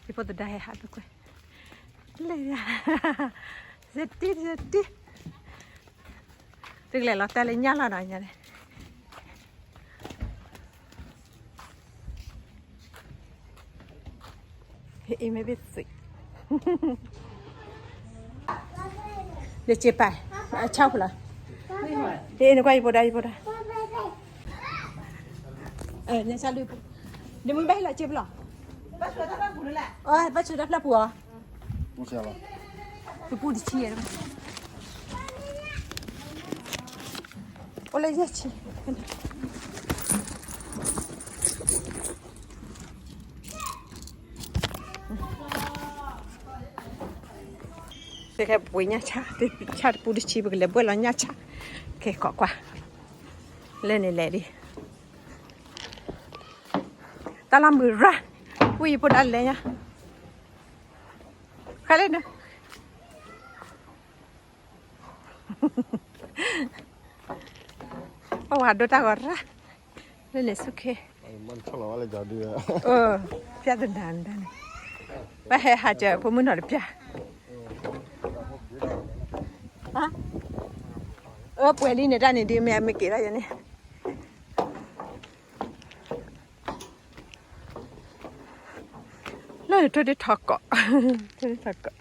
ယဖိသဒါဟဲဟးသကွဲၢ်, လဲၤယၤ, ယတံၢ် ယတံၢ်, သုကလဲၤလီၤတဲလၢညၣ်လီၤနီၤ ညါန့ၣ်, အ့ မ့ၢ်ဘ့ၣ်သွံၣ် လၢစ့ပာ် အဆၣ်ဖူလီၤ, အ့ နကွၢ်ယဖိဒါ ယဖိဒါ, ညၣ်ဆၣ်လုၢ်, နမ့ၢ်ဘၣ်ဟဲလီၤစ့ဖူလီၤ, ဘၣ်ဆၢတၢ်ဖျၢၣ်ပူၤအီၤ, ပပူၤတဆံ, အိၣ်လၢယဲၢ်ဆံ ခဲပှ့ၤညၣ်ဆၣ်, ဆၣ်တပူၤတဆံ ပကလဲၤဘှဲၣ်လီၤညၣ်ဆၣ်, ခဲကိးကွၢ်, လဲၣ်န့ၣ်လဲၣ်ဒံး, တၢ်လၢမုၢ်ရၢ်, ဝံယဖိဒါလဲၣ်ညါ, ဃါလၢန ပဝဲဒိၣ်တၢ်ဂီၤရၣ်, လၢန့ၣ်ဆူၣ်ခ့, ပျၢ်တနၤန့ၣ်, ဘၣ်ဟဲဟးစၢၤဖိမုၣ်နီၤတပျၢ်, အၢ ပှဲၤလံန့ၣ်တၢ်န့ၣ်ဒ်မ့ၢ်အမ့ၢ်က့ၤဒၣ်ယၤန့ၣ် လၢထိၣ်ဒ့ထီကိး, ထိၣ်ဒ့ထီကိး,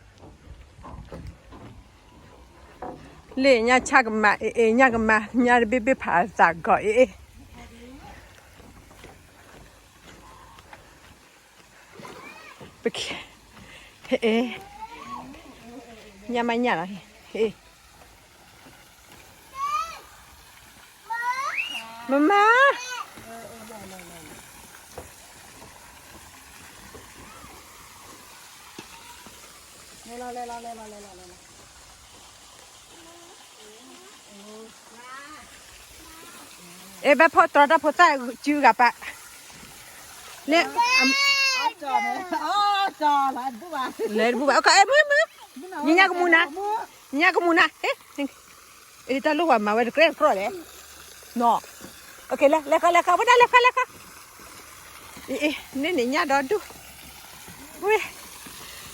လၢညၣ်ဆၣ်ကမၤအ့ၣ်အ့ၣ် ညၣ်ကမၤ ညၣ်တဘ့ၣ်ဘ့ၣ်ဖးသးဂီၤအ့ၣ်အ့ၣ်, ပက, ဟ့ၣ်, ညၣ်မးညၣ်လီၤ, ဟ့ၣ် မမါ, အ့ ဘၣ်ဖီၣ်တြီတၢ်ဖိသၣ်စုဂၤပၢ်, လဲၤ, လဲၤတဘူၣ်ဘၣ်, မုၢ်မုၢ်, ညါကမူၤနၤ, ညါကမူၤနၤ, ဟ့ၣ် အ့ တၢ်လိၣ်ဝဲမၤဝဲတကြၢးတကြၢးလဲၣ်, နီၢ်, လဲၤခီ လဲၤခီ ဝဲဒၣ်လဲၤခီ လဲၤခီ, အ့ န့ၣ်န့ၣ်ညၣ်ဒီဒူၣ်, ဝ့ၢ်,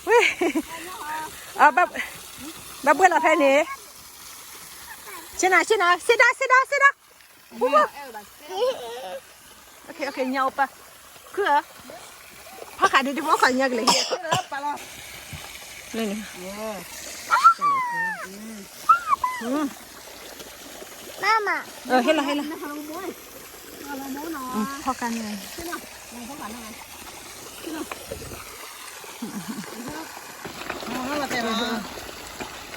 ဝ့ၢ်, ဘၣ်ဘှဲၣ်လီၤဖဲန့ၣ်, ဆ့နၤ ဆ့နၤ စ့ဒါ စ့ဒါ စ့ဒါ, ညၣ်အိၣ်ပၢ်, ခုၣ်ဧၢ, ဖီၣ်ဃာ်ဒံးဒံး ဖီၣ်ဃာ်ညါကလဲၤ, မမါ, ဟ့ၣ်လီၤ ဟ့ၣ်လီၤ, ဖီၣ်ဃာ်န့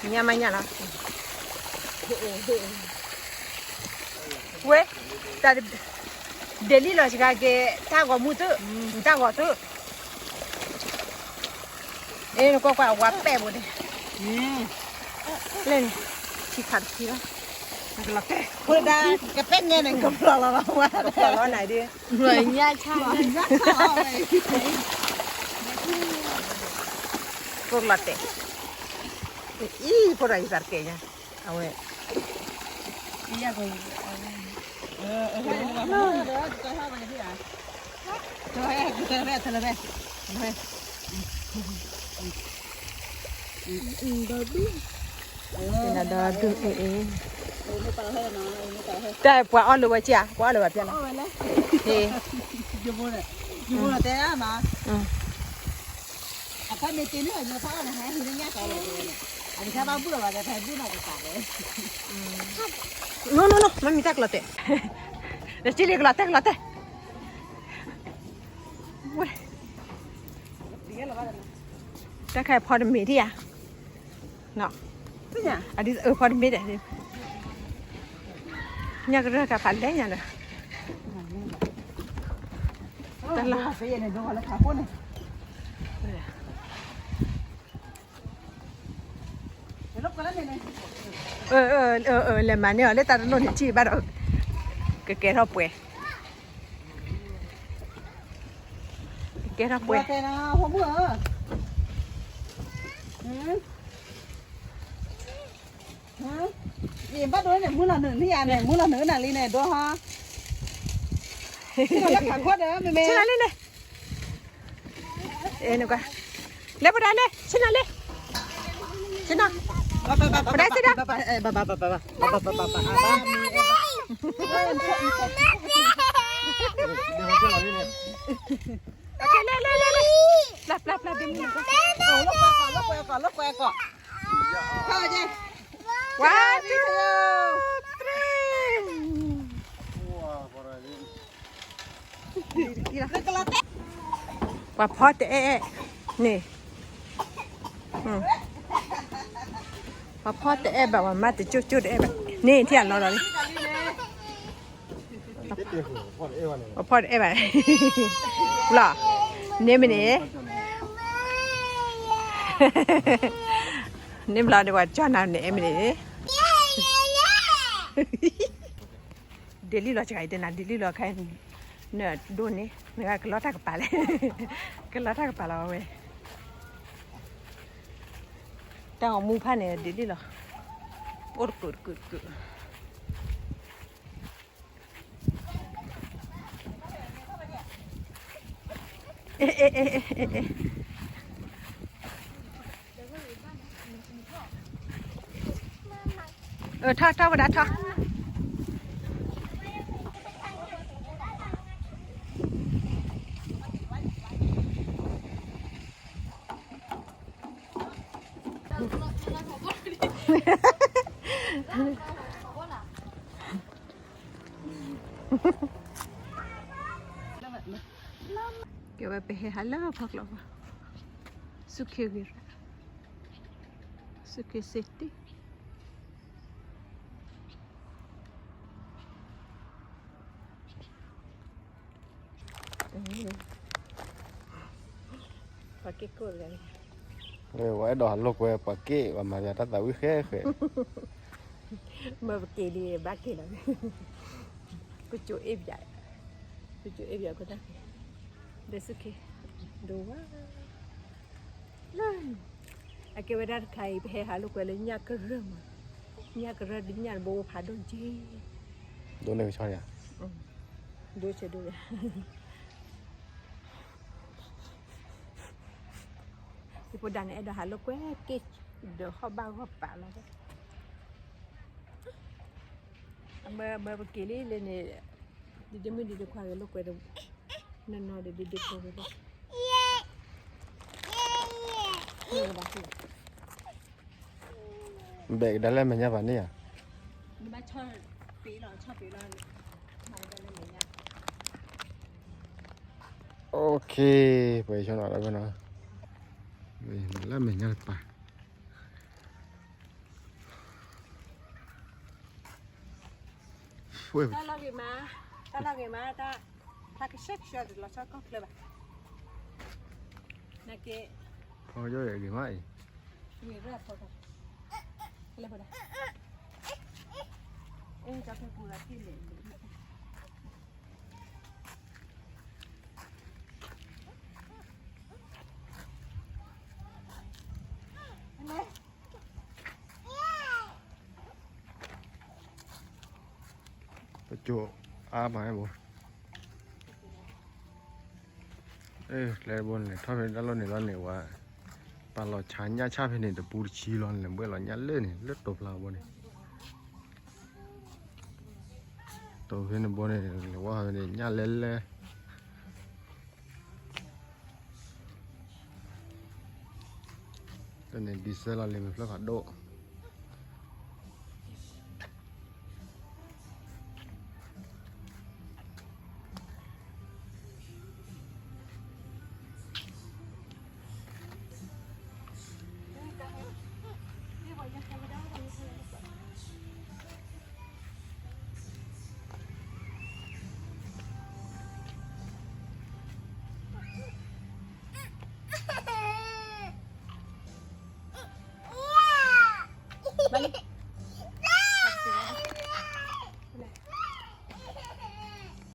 ၣ် ညါမးညါလီၤ, ဝဲ, တၢ်, ဒဲးလံလီၤစှၤက့ၤ တၢ်ဂီၤမူသု, တၢ်ဂီၤသု, အ့ နကွၢ်ကွၢ် အဝဲပဲာ်ဘိန့ၣ်, လဲၣ်န့ၣ်, ထံခးတထံလီၤ, ကပဲၣ်ညါန့ၣ် ကပျီၢ်လီၤလီၤဝဲ, ကပျီၢ်လီၤနၤဒ်, ညါဆၣ်လီၤ, ညါဆၣ်လီၤ, ကိးလီၤတဲာ်, အံၤ ဖိဒီးယသးတကဲညါ, အဝဲ, ဒီဒူၣ်, တၢ်ပှၤအီၣ်လၢဝဲကၠါ, ပှၤအီၣ်လၢဝဲပျဲလီၤ, ဟ့ၣ်, အဖဲမ့ၢ်တ့ၢ်န့ၣ် အညီဖးအီၣ်န့ၣ် ဟဲဟံးလၢညၣ်ကီးလီၤ, အတခါဘၣ်ဘူၣ်လီၤဘၣ်ဒီး ဖဲဘူၣ်နီၢ်ကစၢ်လီၤ, နီၢ်နီၢ်နီၢ် မ့မ့ၢ်တၢ်ကျီၤတဲာ်, ဒီးစံလံ ကျီၤတဲာ် ကျီၤတဲာ်, ဝဲ, တၢ်ခဲအံၤဖီတမ့ၢ်ဒံးဧါ, နီၢ်, အဒ်အၢဖီတမ့ၢ်ဒီး, ညၣ်ကရၢၢ်ကဖးလဲၣ်ညါဒီး, တၢ်လီၤ, လဲၤမၤန့ၢ်အီၤလၢတၢ်တလိၣ်န့ၣ် ထံၣ်ဘၣ်ဒီး, ကကဲထီၣ်ပှဲၤ, ကကဲထီၣ်ပှဲၤ, ဘၣ်ဒိန့ၣ် မုၢ်လီၤနုာ်န့ၣ်ယၤန့ၣ် မုၢ်လီၤနုာ်နၤလံန့ၣ် ဒိဟါ, လၢခးခိၣ်ဒီး မ့မ့ၢ်, လၢလၢ အဲနကွၢ်, လဲၤပဒါလဲၤ ဆ့နီၤလဲၤ, ဆ့နီၤ, ပဒါဆ့ဒီး, လဲၤလဲၤလဲၤလဲၤ, ပျၢ်ပျၢ်ပျၢ်, ဒ်မုၢ်န့ၣ်, လီၤကွဲကီး လီၤကွဲကီး, one, two, three. ပှၤဖီတအဲၣ်န့ၣ်, ပှၤဖီတအဲၣ်ဘၣ်, ပှၤမၤတကၠိကၠိတအဲၣ်ဘၣ်န့ၣ်, ထံၣ်အလီၤဒီးလံ, ပှၤဖီတအဲၣ်ဘၣ်, လီၤ, န့ၣ်မ့ၢ်န့ၣ်, န့ၣ်မ့ၢ်လီၤဒီး ပှၤကၠီနၤန့ၣ် အဲၣ်မ့ၢ်န့ၣ် ဒ်လံလီၤ စှၤအံၤတဲနၤ ဒ်လံလီၤခါ, နဒိးန့ၣ် နကလီတၢ်ကပၤလဲၣ်, ကလီတၢ်ကပၤလီၤဝဲ, တၢ်ဂီၤမူဖးန့ၣ် ဒ်လံလီၤ, အိၣ်တကုာ်တကုာ်တကုာ် ထီၣ်ထီၣ်ဝဲဒၣ်ထီၣ်, ကဲဝဲပဟဲဟးလၢဖီကျိ, စူၢ်က့ၤဂ့ၤရၣ်, စူၢ်က့ၤစ့တ့ ပှၤက့ၢ်ကိၣ်လဲၣ်, ဝဲအဲၣ်ဒိးဟးလိာ်ကွဲပှၤက့ၢ် ပှၤမၤယၤတၢ်သးဝံၣ်ဃဲဃဲ, မ့ၢ်ပက့ၤလံဘၣ်က့ၤလီၤ, ကစိၤအ့ၣ်ပၠး, ကစိၤအ့ၣ်ပၠးကတၢ်, ဒီးစူၢ်က့ၤ, ဒိးဝဲ လၢ အကဲဝဲဒၣ်တခါအံၤ ပဟဲဟးလိာ်ကွဲလၢညၣ်ကရၢၢ်မး, ညၣ်ကရၢၢ်ဒ်ညၣ်တဘိဖးဒိၣ်က့, ဒိၣ်န့ၢ်ကဆီယၤ, ဒိၣ်ဆဲးဒိၣ်ယၤ, ယဖိဒါန့ၣ် အဲၣ်ဒိးဟးလိာ်ကွဲက့ၢ်, ဒီးဟီၣ်ဘၣ်ဂီၢ်ပာ်လီၤ, အမၢပက့ၤလံလဲၣ်န့ၣ်, ဒ်ဒ့မုၣ်ဒ်ဒ့ခွါဂ့ၤလိာ်ကွဲဒီး, နီၢ်နီၢ်ဒီးဒ်ဒ့ဖိဂ့ၤလိာ်ကွဲ, ဘဲၣ်ကဒါလၢမဲာ်ညါပာ်န့ၣ်ဧါ, ဘၣ်ဆီၣ်ပ့ၤလီၤ ဆီၣ်ပ့ၤလီၤ, မၤကဒါလၢမဲာ်ညါ, OK, ပှဲၤဆီနီၤလၢနီၤ, လၢမဲာ်ညါတပၤ တၢ်လီၤဂ့ၤမး, တၢ်လီၤဂ့ၤမး, တၢ်ဖျါကဆှဲကဆှဲတလီၤဆီကီၢ်ချၢဘၣ်, နက့, ဖီယိၣ်ဂ့ၤမးအံၤ, လဲၣ်, အ့ၣ် ကၠီဖဲပူၤလီၤထံၣ်လဲၣ် ပကၠိအါမးဘိ, လဲၤဘိန့ၣ် ထီၣ်ဖဲတၢ်လီၢ်န့ၣ်လီၤန့ၣ်ဝဲ, ပာ်လီၤဆါညၣ်ဆၣ်ဖဲန့ၣ် တပူတဆံလီၤန့ၣ် ဘှဲၣ်လီၤညၣ်လၢန့ၣ် လၢတိာ်ဖျါဘိန့ၣ်, တိာ်ဖဲန့ၣ်ဘိန့ၣ် လဲၤဝဲဖဲန့ၣ် ညၣ်လဲၤလဲၤ တန့ၣ် ဒံစဲလီၤလံ မ့ၢ်ဖျၢၣ်ဖးဒိၣ်,